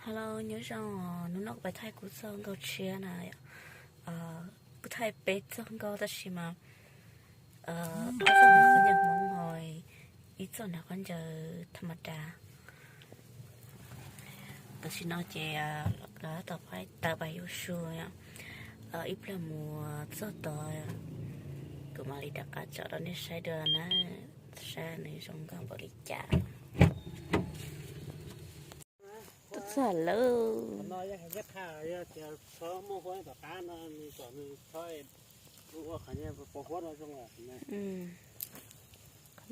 Hello, nyob zoo os, hnub no kuv pais thaij kuv txoj nkauj tshiab na. Kuv thaij peb txoj nkauj tab sis mas ob txoj ntawm qhov ncauj hmoov ho ib txoj ntawm qhov ncauj thaj ma da. Tam sim no ces los tau pais taws pais yuav su, ib pliag mus txog tod kuv mam li rov qab tso rau nej saib dua na, saib nws zoo nkauj npaum li cas. Tuaj txog lawm. Qhov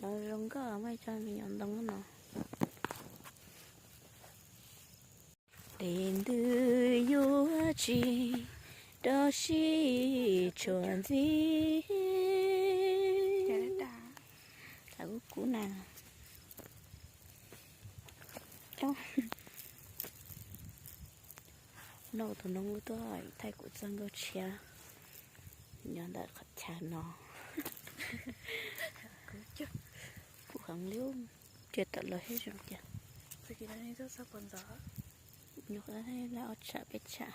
no zoo nkauj, muaj ib co me nyuam ntoo no. Tej ntws yuav tsis rau sib tshuam ntxiv. Kuv kuv na. No tus noog tuaj thaij kuv txoj nkauj tshiab nyob ntawm qhov chaw no. Kuv heev li, cia tawm los thiab zoo tiag. Nyuam qhuav thaij ob tsham peb tsham.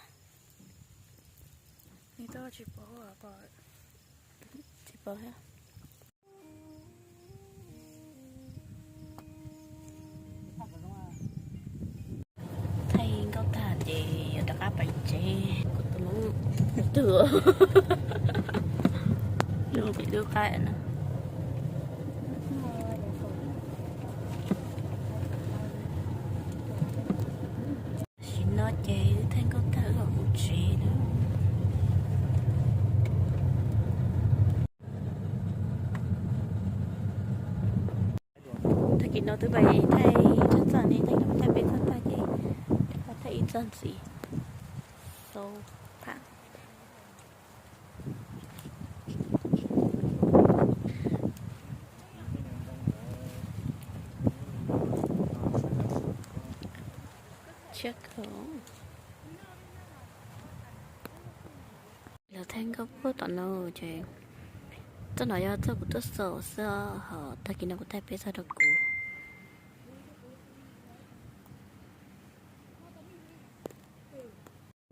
Tsis pom thiab. Thaij nkauj tag ces yuav rov qab pais tsev, kuv tus noob twg zoo pem lub qaib na. Tam sim no ces wb thaij nkauj tag wb los mus tsev na. Tag kis no twb pais thaij tsab txoj ne, tag kis no thaij peb txoj tag ces thaij ib txoj ntxiv. Xau pham. Tshiab kawg. Lawv thaij nkauj puag tom no ces txoj no yog txoj kuv tuaj xaus xwb, ho tag kis no kuv thaij peb txoj rau kuv.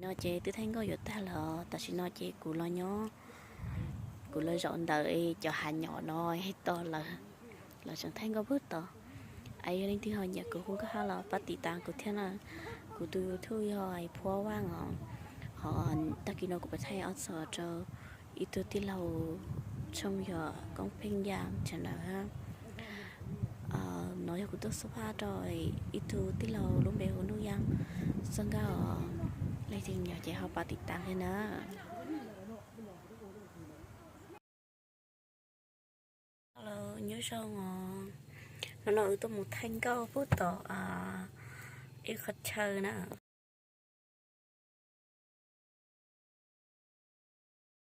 No ces twb thaij nkauj yuav tag los tam sim no ces kuv los nyob, kuv los zaum ntawm cov hav nyom no tos lawv, lawv tseem thaij nkauj puag tod. Es yog leej twg ho nyiam kuv hu nkauj hab los pab tiv tas kuv thiab na. Kuv tus YouTube yog Phuab Vaj os, ho tag kis no kuv pais thaij ob txoj rau ib tug tij laug tshooj yog Koob Pheej Yaj channel hab. No yog kuv tuaj xub phaj rau ib tug tij laug lub npe hu Nuj Yaj. Txoj nkauj leej twg nyiam ces ho pab tiv tas thiab na. Hello, nyob zoo os. Hnub no wb tuaj mus thaij nkauj puag tom ib qhov chaw na.